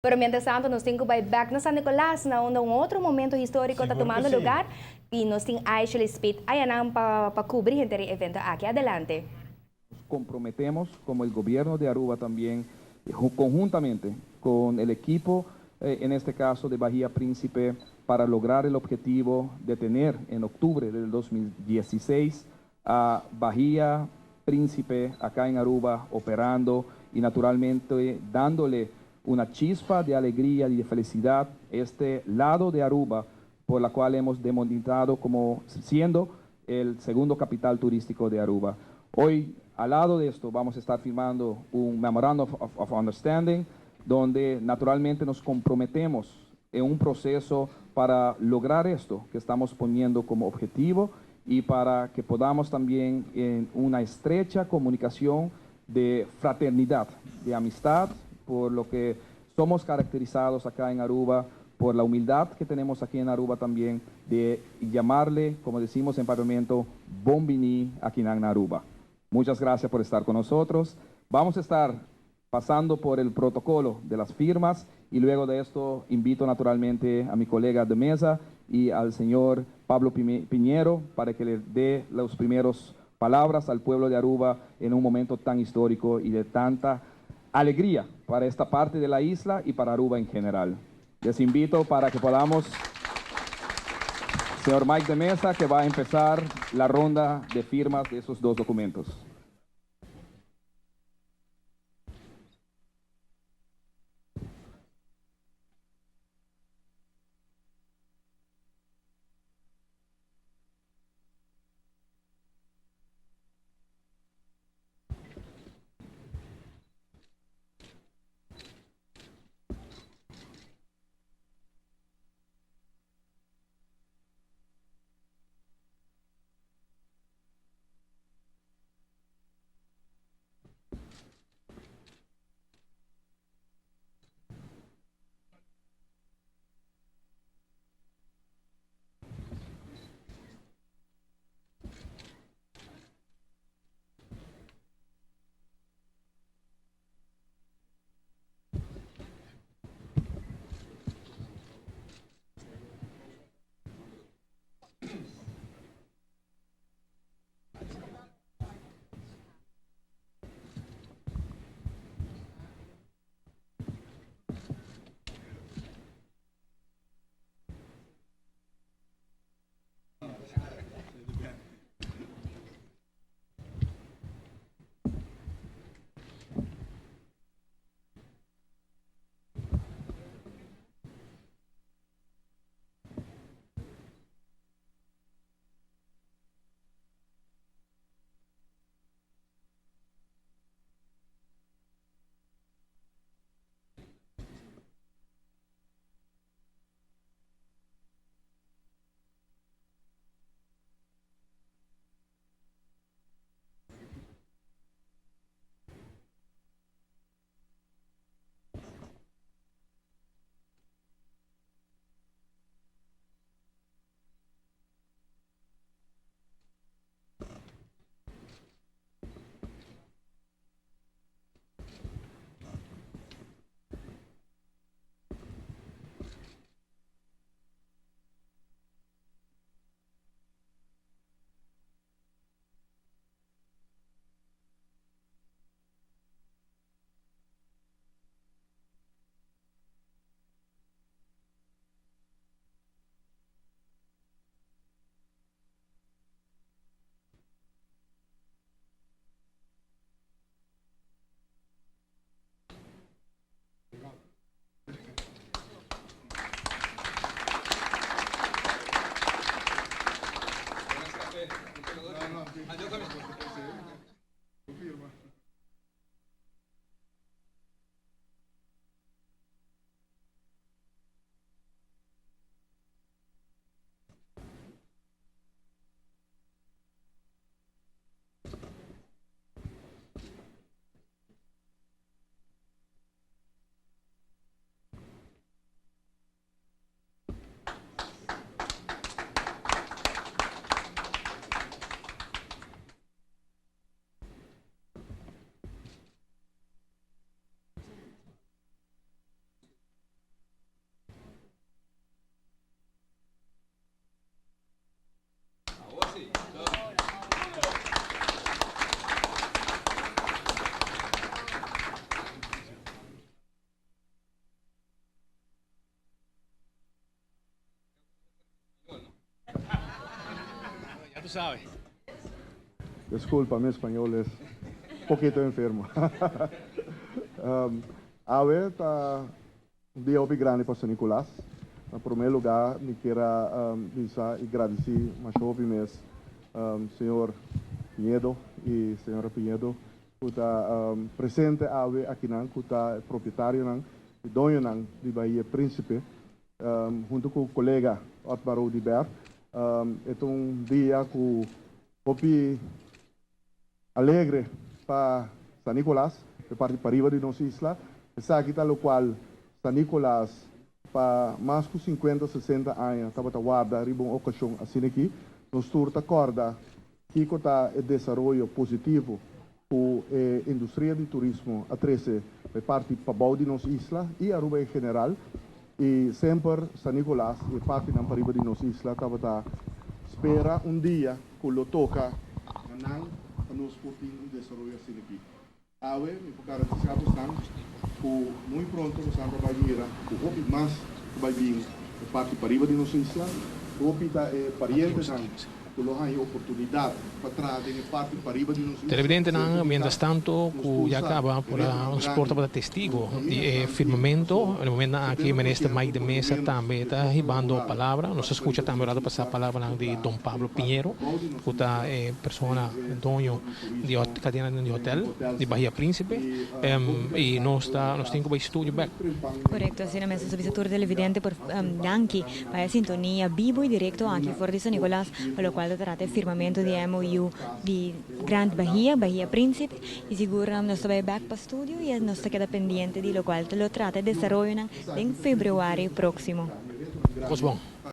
Pero mientras tanto nos tin cu bay bek na San Nicolas na unda un otro momento historico ta Sigur cu tumando si. lugar y nos tin Aisha Lispit ayanan pa pa cubri henter e evento aki. Adelante. Nos comprometemos como el gobierno de Aruba también conjuntamente con el equipo en este caso de Bahía Príncipe para lograr el objetivo de tener en octubre del 2016 a Bahía Príncipe acá en Aruba operando y naturalmente dándole una chispa de alegría y de felicidad este lado de Aruba por la cual hemos demonizado como siendo el segundo capital turístico de Aruba. Hoy, al lado de esto, vamos a estar firmando un Memorandum of Understanding, donde naturalmente nos comprometemos en un proceso para lograr esto que estamos poniendo como objetivo y para que podamos también en una estrecha comunicación de fraternidad, de amistad, por lo que somos caracterizados acá en Aruba, por la humildad que tenemos aquí en Aruba también, de llamarle, como decimos en Papiamento, Bon Bini aquí en Aruba. Muchas gracias por estar con nosotros. Vamos a estar pasando por el protocolo de las firmas y luego de esto invito naturalmente a mi colega de mesa y al señor Pablo Piñero para que le dé las primeras palabras al pueblo de Aruba en un momento tan histórico y de tanta alegría para esta parte de la isla y para Aruba en general. Les invito para que podamos, señor Mike de Mesa, que va a empezar la ronda de firmas de esos dos documentos. tú sabes. Disculpa, mi español es poquito enfermo. Awe ta un dia hopi grandi pa San Nicolas. Na prome lugar, mi kier bisa y gradici masha hopi mes señor Pinedo y señora Pinedo cu ta presente awe akinan, cu ta propietarionan y doñonan di Bahia Principe, hunto cu colega Otmar Oduber. E ta un dia cu hopi alegre pa San Nicolas, e parti pariba di nos isla. Esaki ta locual San Nicolas pa mas cu 50, 60 aña tabata warda riba un ocasion asina aki. Nos tur ta corda kico ta e desaroyo positivo cu e industria di turismo a trece pa parti pabou di nos isla y Aruba en general. Y semper San Nicolas y parti nan pariba di nos isla tabata spera un dia cu lo toca nan pa nos por tin un desaroyo asina aki. Awe, mi por garantisa cu muy pronto nos ta bay mira cu hopi mas bay bin e parti pariba di nos isla, hopi ta e parientenan cu lo haya oportunidad pa traha e parti pariba di nos isla. Televidentenan, mientras tanto, cu ya caba por un sport pa testigo di firmamento, na momento aki minister Mike de Meza tambe ta hibando palabra. Nos a scucha tambe rato pasa palabra di Don Pablo Piñero, cu ta persona doño di cadena di hotel di Bahia Principe, y nos tin cu bay studio back. Correcto, asina mes, servicio tur televidente por danki pa e sintonia bibo y directo aki for di San Nicolas, pa locual ta trata firmamento di MOU di Grand Bahia, Bahia Principe, y sigur nos ta bay back pa studio y nos ta keda pendiente di locual lo trata desaroyo den februari proximo. Cos bon.